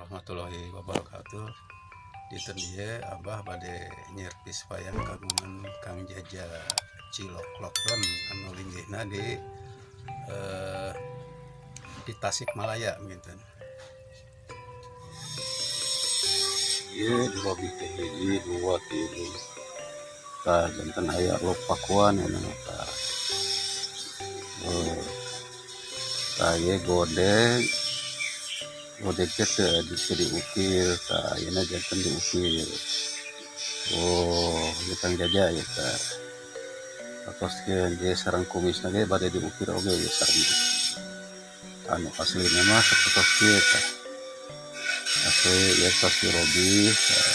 Warahmatullahi wabarakatuh. Dinten ieu Abah bade nyervis wayang kagungan Kang Jaja Cilok Lockdown anu linggihna di Tasikmalaya nginten. Ieu dirobih teh hiji, dua, tilu. Tah janten aya lopakuan nya tah. Oh. Tah ieu godeg. Godeg teh teu diukir, tah ayeuna janten diukir. Oh, ieu Kang Jaja ieu tah. Atoskeun ieu sareng kumisna ge bade diukir oge ieu sareng. Anu aslina mah sapertos kieu tah. Asli ieu tos dirobih tah.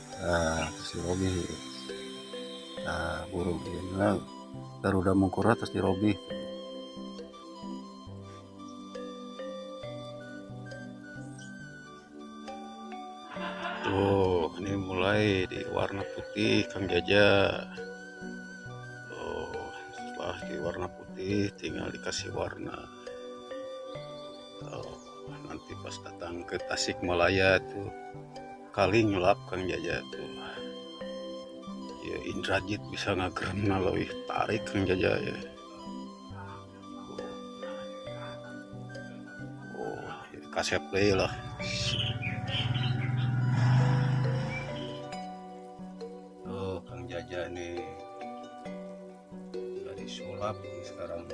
Tah tos dirobih. Tah burung ieu Garuda mungkurna tos dirobih. Tuh, ini mulai di warna putih Kang Jaja. Tuh, setelah di warna putih tinggal dikasih warna. Tuh, nanti pas datang ke Tasikmalaya tuh kali ngelap Kang Jaja tuh. Ya Indrajit bisa ngageremna leuwih tarik Kang Jaja ya. Oh, kasep deui lah. Tuh Kang Jaja nih udah disulap nih sekarang.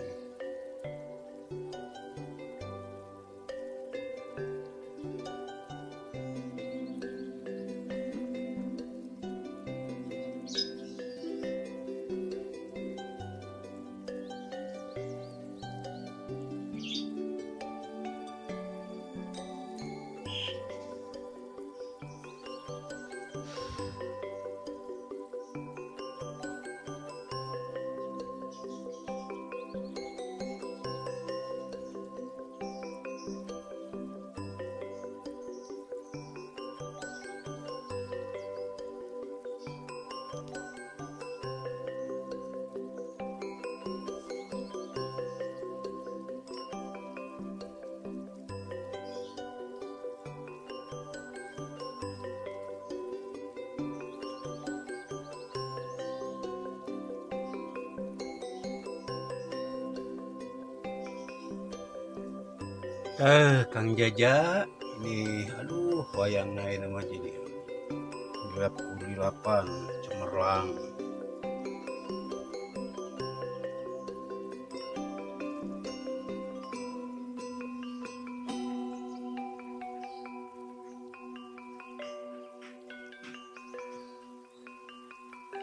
Kang Jaja ini aduh wayang naik nama jadi gelap gurilapan cemerlang.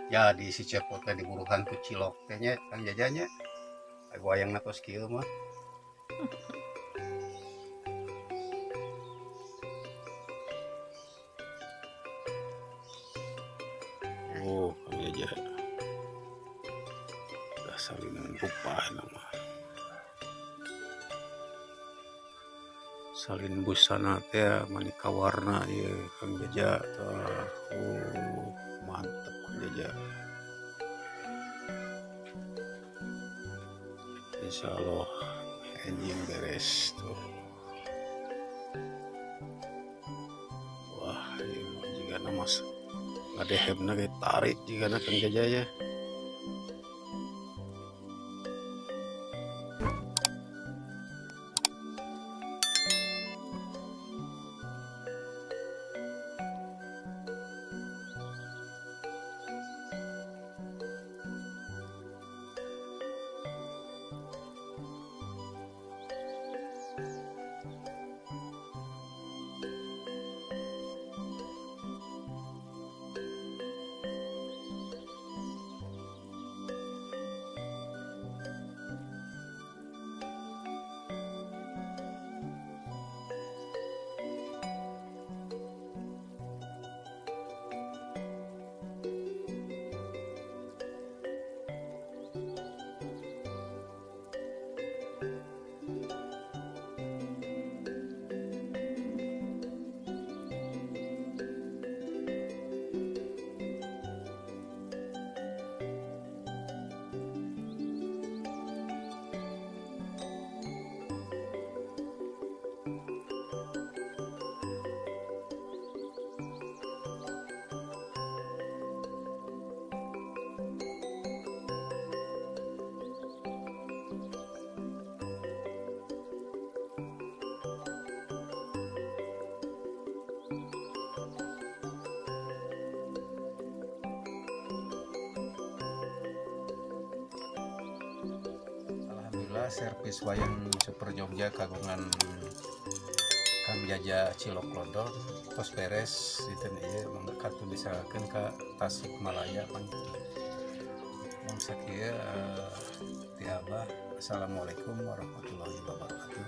Jadi si cepot teh diburuhan ku cilok teh nya Kang Jajanya. Wayangna tos kieu mah. Oh, Kang Jaja. Udah salinan rupa nama. Salin busana teh maneka warna ieu Kang Jaja tah. Oh, mantep Kang Jaja. Insyaallah enjing beres tuh. Wah, ieu mah jigana mas ngadehebna ge tarik jigana Kang Jaja ya. Abah servis wayang Super Jogja kagungan Kang Jaja Cilok Lodon tos beres dinten ieu, mangga katun disalahkeun ka Tasikmalaya. Pang mung sakieu ti Abah. Assalamualaikum warahmatullahi wabarakatuh.